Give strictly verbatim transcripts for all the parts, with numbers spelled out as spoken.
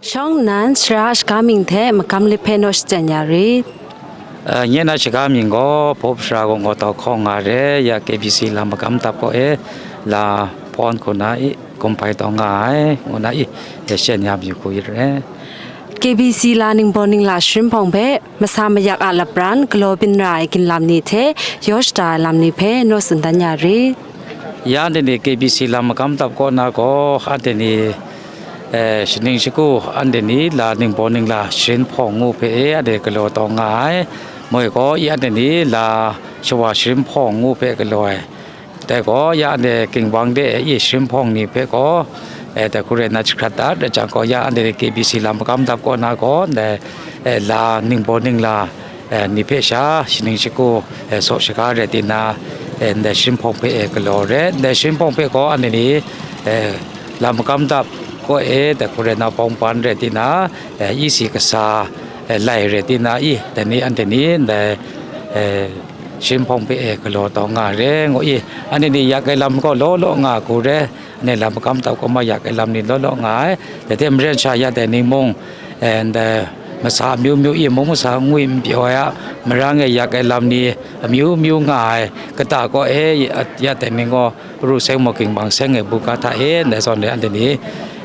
Shawng nnan, sara a shaga mying hte magam lit hpe naw shachyen ya rit. Eh, nye na shaga mying gaw Hpawp Sara Gaw Ngaw Tau Hkawng nga re, ya K B C lam magam dap kaw e la pawn hku na i, gumhpai taw nga ai, ngu na i, ya shachyen ya mayu hku yu re. K B C la ningbaw ningla sharin hpawng hpe masa mayak a lapran galaw byin ra ai ginlam ni hte yaw shada ai lam ni hpe naw tsun dan ya rit. Ya anhte ni K B C lam magam dap kaw na gaw, anhte ni, eh, shaning shagu, anhte ni la ningbaw ningla sharin hpawng ngu hpe e, anhte galaw taw nga ai. Moi gaw, i anhte ni la shawa sharin hpawng ngu hpe galaw ai. Dai gaw, ya anhte ginwang de e, i sharin hpawng ni hpe gaw, eh, dai hku rai nna jahkrat dat rai jang gaw, ya anhte ni K B C lam magam dap kaw na gaw, ndai, eh, la ningbaw ningla, eh, ni hpe sha shaning shagu, eh, saw shaga rai tina, eh, ndai sharin hpawng hpe, eh, galaw re. Ndai sharin hpawng hpe gaw anhte ni, eh, lam magam dap kaw e, dai hku rai nna bawng ban rai tina, eh, isi kasa, eh, lai rai tina i, dai ni anhte ni ndai, eh, sharin hpawng hpe, eh, galaw taw nga re, ngu i, anhte ni yak ai lam gaw law law nga hku re. Anhte lam magam dap kaw ma yak ai lam ni law law nga ai. Dai hte maren sha ya dai ni mung, eh, ndai masa amyu myu i mung masa ngwi n pyaw ai a, marang e yak ai lam ni amyu myu nga ai, kata kaw e ya dai ni gaw, ru seng maw, ginwang seng e buga hta e, ndai zawn re anhte ni,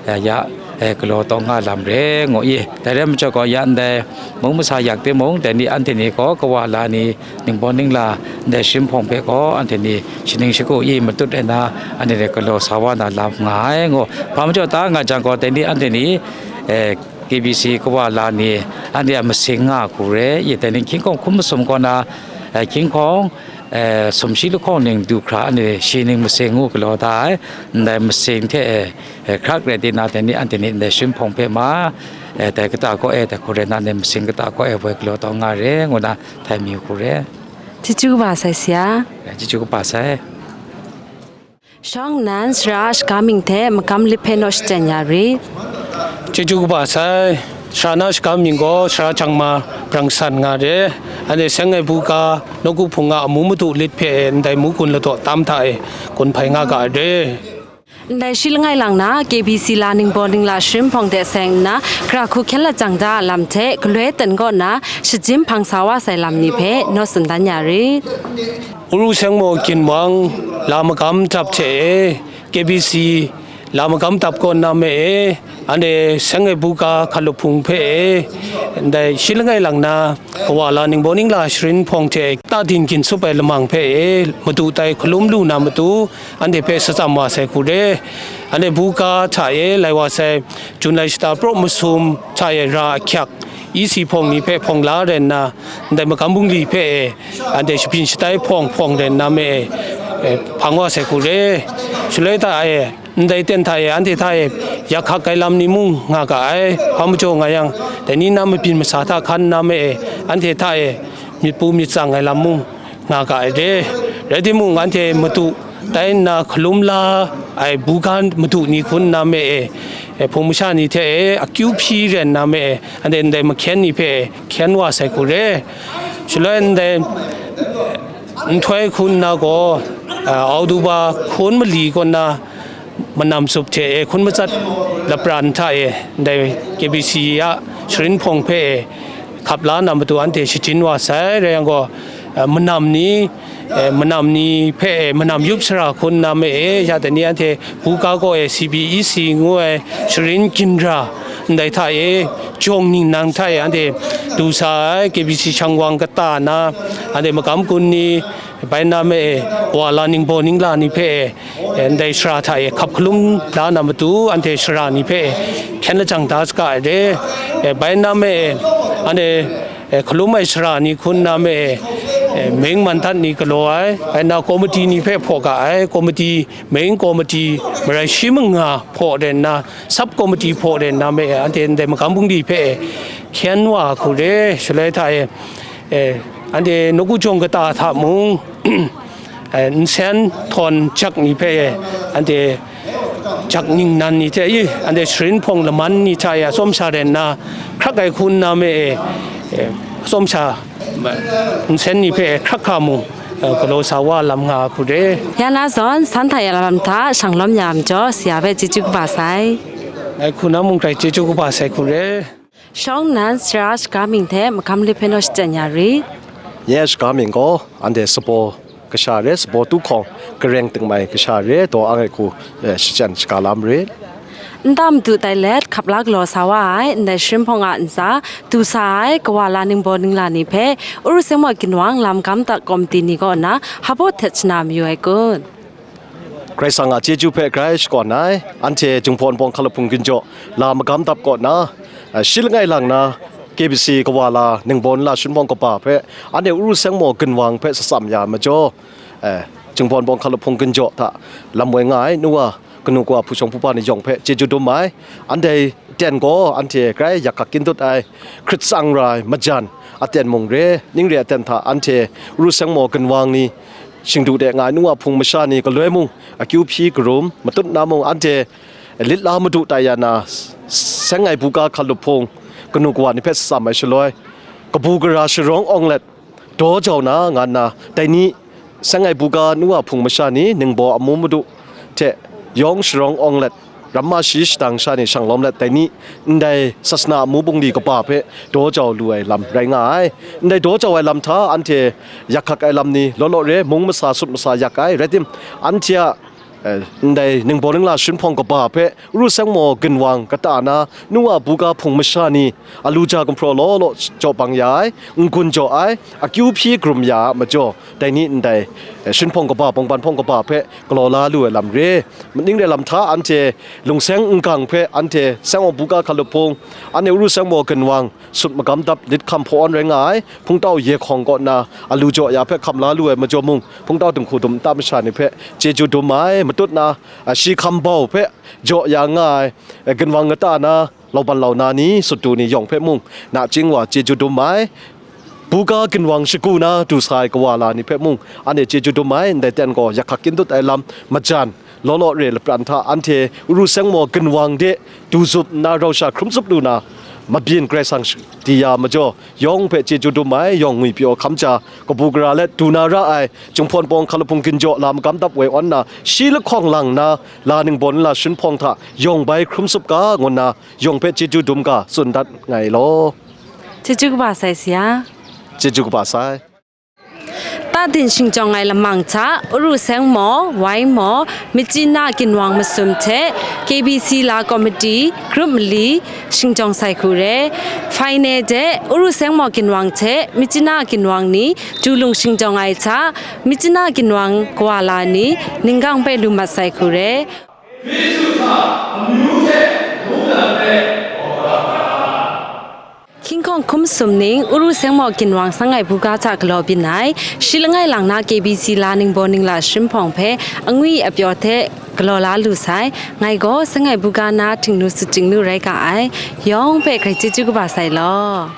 eh, ya, eh, galaw taw nga lam re, ngu i. Dai rai majaw gaw, ya ndai mung masa yak timung, dai ni anhte ni gaw kawa la ni, ningbaw ningla ndai sharin hpawng hpe gaw anhte ni shaning shagu i matut ai na, anhte ni galaw sa wa na lam nga ai ngu. Hpa majaw ta nga jang gaw, dai ni anhte ni, eh, K B C kawa la ni, anhte a masing nga hku re, i dai ni hkying hkawng hkum masum kaw na, eh, hkying hkawng, eh, sumshi lahkawng ning du hkra anhte shi ning masing ngu galaw da ai, ndai masing hte, eh, eh, hkrak rai tina, dai ni anhte ni ndai sharin hpawng hpe ma, eh, dai kata kaw e, dai hku rai na, ndai masing kata kaw e woi galaw taw nga re, ngu na htai mi hku re. Chyeju kaba sai, sia. Eh, chyeju kaba sai. Shawng nnan, sara a shaga mying hte magam lit hpe naw shachyen ya rit. Chyeju kaba sai, sara na shaga mying gaw Sara Changma Brang San nga re. Anhte seng ai buga, nawku hpung a amu madu lit hpe ndai mu gun ladaw tam hta e, gun hpai nga ga ai re. Ndai shi langai lang na, K B C la ningbaw ningla sharin hpawng de seng nna, gara hku hkyen lajang da a lam hte galoi ten kaw na, shajin hpang sa wa sai lam ni hpe naw tsun dan ya rit. Uru Seng Maw Ginwang la magam dap hte e, K B C la magam dap kaw na me e, anhte seng ai buga hkalup hpung hpe e, ndai shi langai lang na, kawa la ningbaw ningla sharin hpawng hte e, ta din ginsup ai lamang hpe e, madu tai hkalum lu na matu, anhte hpe shachyam wa sai hku re. Anhte buga hta e lai wa sai, Jun lai shata praw masum hta e ra ahkyak, E C hpawng ni hpe hpawng la rai nna, ndai magam bungli hpe e, anhte shabyin shatai hpawng hpawng rai nna me e, e, hpang wa sai hku re. Shaloi hta e, ndai ten hta e, anhte hta e, yak hkak ai lam ni mung nga ga ai, hpa majaw nga yang, dai ni na mabyin masa hta hkan nna me e, anhte hta e, myit pu myit tsang ai lam mung nga ga ai re. Rai timung, anhte madu tai nna hkalum la ai buga madu ni hkun nna me e, e, hpung masha ni hte e, akyu hpyi rai nna me e, anhte ndai mahkyen ni hpe e, hkyen wa sai hku re. Shaloi ndai nhtoi hkun nna gaw, a, Oktoba hkun mali kaw na, manam zup hte e hkun matsat lapran hta e, ndai K B C a sharin hpawng hpe e hkap la na matu anhte shajin wa sai, rai yang gaw, eh, manam ni, eh, manam ni hpe e manam yup sara hkun na me e, ya dai ni anhte buga kaw e C B E C ngu ai sharin ginra ndai hta e, jawng ningnan hta e anhte du sa ai, K B C shangwang kata na, anhte magam gun ni, bai nna me e, wa la ningbaw ningla ni hpe e, e, ndai sara hta e hkap hkalum la na matu, anhte sara ni hpe e, hkyen lajang da saga ai re. E, bai nna me e, anhte, e, hkalum ai sara ni hkun nna me e, e, meng man dat ni galaw ai, bai nna komiti ni hpe hpaw ga ai, komiti, meng komiti, marai shi manga hpaw rai nna, sub komiti hpaw rai nna me e, anhte ndai magam bungli hpe e, hkyen wa hku re, shaloi hta e, e, anhte nawku jawng kata hta mung, e, nsen htawn jak ni hpe e, anhte jak ningnan ni hte i, anhte sharin hpawng laman ni hta e atsawm sha rai nna, hkrak ai hku nna me e, e, atsawm sha, nsen ni hpe e hkrak hkra mung, e, galaw sa wa lam nga hku re. Ya na zawn, san hta ya lam hta shang lawm ya majaw, sara hpe chyeju kaba sai. Ngai hku na mung grai chyeju kaba sai hku re. Shawng nnan sara shaga mying hte magam lip hpe naw shachyen ya rit. Nye a shaga mying gaw, anhte sabaw kasha re, sabaw tu hkawng gareng tingmai kasha re, daw ang ai hku, eh, shachyen shaga lam rit. Nta madu tai let, hkap la galaw sa wa ai, ndai sharin hpawng a ntsa, du sa ai, kawa la ningbaw ningla ni hpe, Uru Sengmaw Ginwang lam gam dak komiti ni kaw na, hpa baw htet shana mayu ai kun. Karai Kasang a chyeju hpe grai shakawn ai, anhte Jinghpaw Wunpawng Hkalahpung Ginjaw la magam dap kaw na, eh, shi langai lang na, K B C kawa la ningbaw ningla sharin hpawng kaba hpe, anhte Uru Sengmaw Ginwang hpe shatsam ya ai majaw, eh, Jinghpaw Wunpawng Hkalahpung Ginjaw hta lam woi nga ai, nu wa, kanu kawa, hpu shawng hpu ba ni yawng hpe chyeju dum ai. Anhte aten gaw anhte grai yak hkak kyin dut ai, hkrit tsang ra ai, majan aten mung re, ning re aten hta anhte Uru Sengmaw Ginwang ni, shingdu de nga ai nu wa hpung masha ni galoi mung, akyu hpyi karum matut na mung, anhte lit la madu tai ya na, Seng Ai Buga Hkalup Hpung kanu kawa ni hpe shatsam ai shaloi, kabu gara sharawng awng let, daw jau na, nga nna, dai ni, Seng Ai Buga nu wa hpung masha ni, ningbaw amu madu hte yawng sharawng awng let, ramma shi shadang sha ni shang lawm let, dai ni, ndai sasana amu bungli kaba hpe daw jau lu ai lam rai nga ai. Ndai daw jau ai lam hta anhte yak hkak ai lam ni law law re, mung masa sut masa yak ai, rai tim, anhte a, eh, ndai ningbaw ningla sharin hpawng kaba hpe Uru Sengmaw Ginwang kata na, nu wa buga hpung masha ni, alu ja gumhpraw law law jaw bang ya ai, n-gun jaw ai, akyu hpyi karum ya a majaw, dai ni ndai, eh, sharin hpawng kaba, bawngban hpawng kaba hpe galaw la lu ai lam re. Ning re lam hta anhte lungseng n-gang hpe anhte Seng Ai Buga Hkalup Hpung, anhte Uru Sengmaw Ginwang, sut magam dap lit hkam hpaw awn rai nga ai, hpungtau ye hkawng kaw nna alu jaw ya hpe hkam la lu ai majaw mung, hpungtau dinghku dum nta masha ni hpe chyeju dum ai, matut na, a, shi hkam bau hpe jaw ya nga ai, a, ginwang kata na, lauban launa ni, sut du ni yawng hpe mung, nachying wa chyeju dum ai, buga ginwang shagu na du sa ai kawa la ni hpe mung, anhte chyeju dum ai, ndai ten gaw yak hkak kyin dut ai lam, majan, law law re lapran hta anhte Uru Sengmaw Ginwang de du zup nna rau sha hkrum zup lu na, mabyin Karai Kasang sh-, di ya majaw, yawng hpe chyeju dum ai, yawng ngwi pyaw hkam ja, kabu gara let du na ra ai, Jinghpaw Wunpawng Hkalup Hpung Ginjaw la magam dap woi awn na, shi lahkawng lang na, la ningbaw ningla sharin hpawng hta yawng bai hkrum zup ga, ngu nna yawng hpe chyeju dum ga, tsun dat nngai law. Chyeju kaba sai, Saya. Chyeju kaba sai. Tadin shingjawng ai lamang hta, Uru Sengmaw, Wai maw, Myitkyina Ginwang masum hte K B C la komiti grup mali shingjawng sai hku re. Final de, Uru Sengmaw Ginwang hte Myitkyina Ginwang ni du lung shingjawng ai hta, Myitkyina Ginwang kawa la ni ninggang hpe lu mat sai hku re. Hkying hkawng hkum sum ning, Uru Sengmaw Ginwang Seng Ai Buga hta galaw byin ai, shi langai lang na K B C la ningbaw ningla sharin hpawng hpe angwi apyaw hte galaw la lu sai. Ngai gaw Seng Ai Buga na Htingnu Sutchingnu rai ga ai. Yawng hpe grai chyeju kaba sai law.